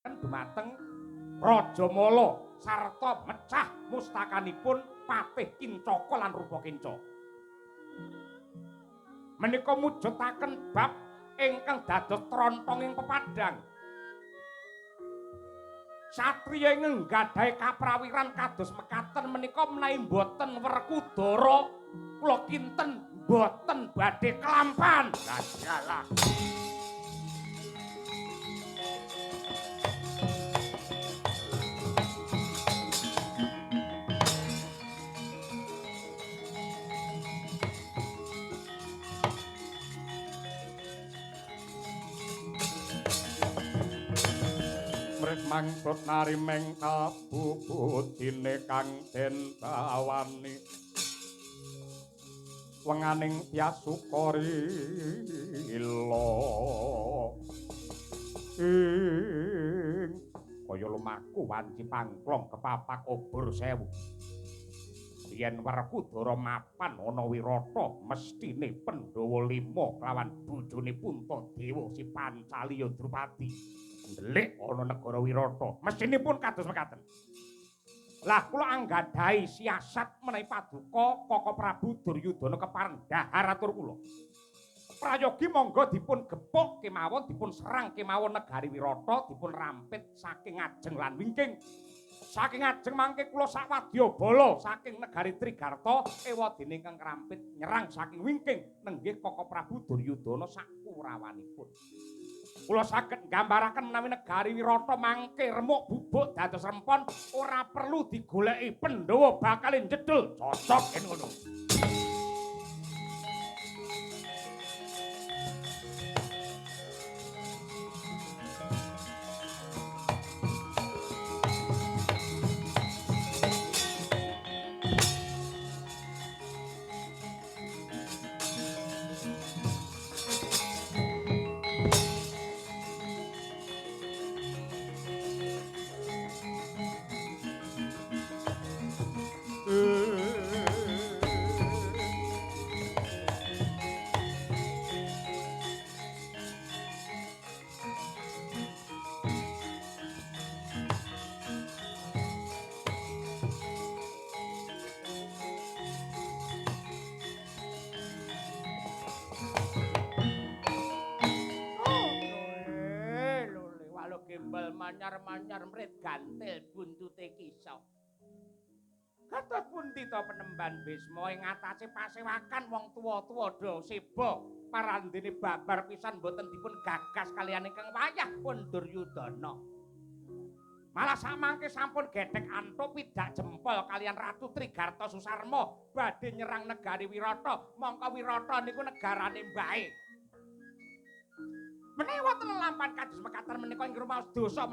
Dumateng Rajamala sarta mecah mustakanipun Patih Kincaka lan Rupa Kenca. Menika mujudaken bab ingkang dados trontonging pepadang. Satriya ingkang nggadahi kaprawiran kados mekaten menika menawi boten Werkudara kula kinten boten badhe kelampan. Lah iyalah. Mangkut narimeng kabubudine kang den bawani wenganing tyasuka rila ing kaya lumaku wanci pangklong kepapak obor sewu. Yen Werkudara mapan ana Wirata mestine Pandhawa lima kelawan bojone Puntadewa si Pancali ya Drupadi ndelik ana negara Wirata mestinipun kados mekaten. Lah kula anggadhahi siasat menawi paduka Kaka Prabu Duryudana kepareng dhahar atur kula. Prayogi monggo dipun gepuk kemawon, dipun serang kemawon negari Wirata, dipun rampit saking ngajeng lan wingking. Saking ngajeng mangke kula sawadya bala saking negari Trigarta ewadene ingkang krampit nyerang saking wingking nenggih Kaka Prabu Duryudana sakurawanipun. Kula saged nggambaraken menawi negari Wirata mangke remuk bubuk dados rempon ora perlu digoleki Pandhawa bakal njedhul. Cocok yen ngono. Manyar-manyar mrit gantil buntute kisah. Kados pundi to penemban Bisma ing atase pasewakan wong tuwa-tuwa do seba parandene babar pisan boten dipun gagas kaliyan ingkang wayah pun Duryudana. Malah samangke sampun gedhek antuk pidak jempol kaliyan Ratu Trigarta Susarma badhe nyerang negari Wirata. Mongko Wirata niku negarane mbahe. Menawi wonten lelampahan kados mekaten menika ing rumaos dosa.